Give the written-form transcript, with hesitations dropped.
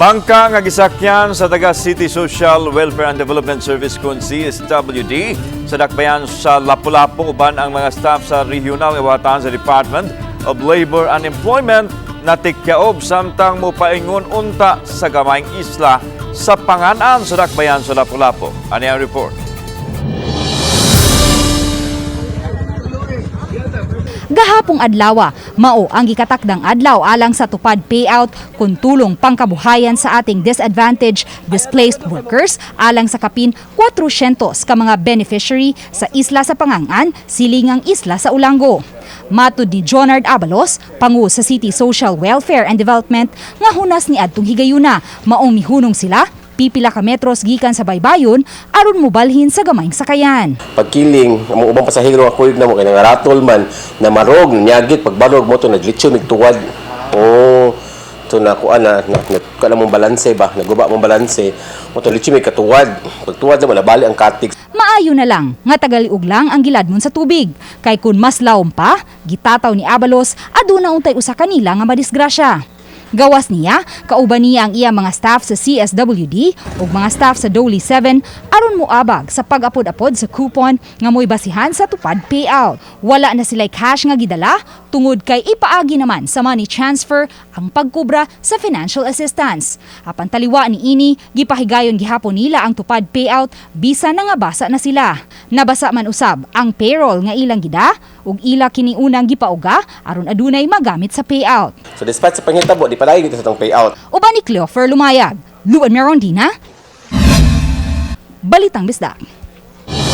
Bangka nga gisakyan sa taga City Social Welfare and Development Service kon CSWD sa dakbayan sa Lapu-Lapu uban ang mga staff sa regional nga batan sa Department of Labor and Employment natikyaob samtang mopaingon unta sa gamayng isla sa panganan sa dakbayan sa Lapu-Lapu. Ani ang report. Gahapong adlawa, mao ang gikatakdang adlaw alang sa tupad payout kun tulong pangkabuhayan sa ating disadvantaged displaced workers alang sa kapin 400 ka mga beneficiary sa isla sa Pangangan, silingang isla sa Olango. Matud ni Jonard Abalos, pangu sa City Social Welfare and Development, nga hunas ni adtong higayuna, maong mihunong sila pipila ka metros gikan sa baybayon aron mobalhin sa gamayng sakayan. Pagkiling among ubang pasahero nga kuyog namo kay nangaratol man, namarog, nyagit pagbarog mo to, naglitsyo mig tuwad. Oh, to na kuan na kuan mong balanse ba, naguba mong balanse mo to, litsyo mig katuwad. Pagtuwad na mo, nabali ang katig. Maayo na lang nga tagaliog lang ang giladmon sa tubig. Kay kun mas lawom pa, gitataw ni Abalos, aduna untay usa kanila nga madisgrasya. Gawas niya, kauban niya ang iya mga staff sa CSWD ug mga staff sa Dole 7 aron moabag sa pag-apod-apod sa coupon nga mo'y basihan sa tupad payout. Wala na sila'y cash nga gidala tungod kay ipaagi naman sa money transfer ang pagkubra sa financial assistance. Apan taliwa ni ini, gipahigayon gihapon nila ang tupad payout bisan nangabasa na sila. Nabasa man usab ang payroll nga ilang gida ug ila kini unang gipauga aron adunay magamit sa payout. So despite sa panghitabo, di padayon kita sa atong payout. Uban ni Cleofer Lumayag, Luan Merondina, Balitang Bisdak.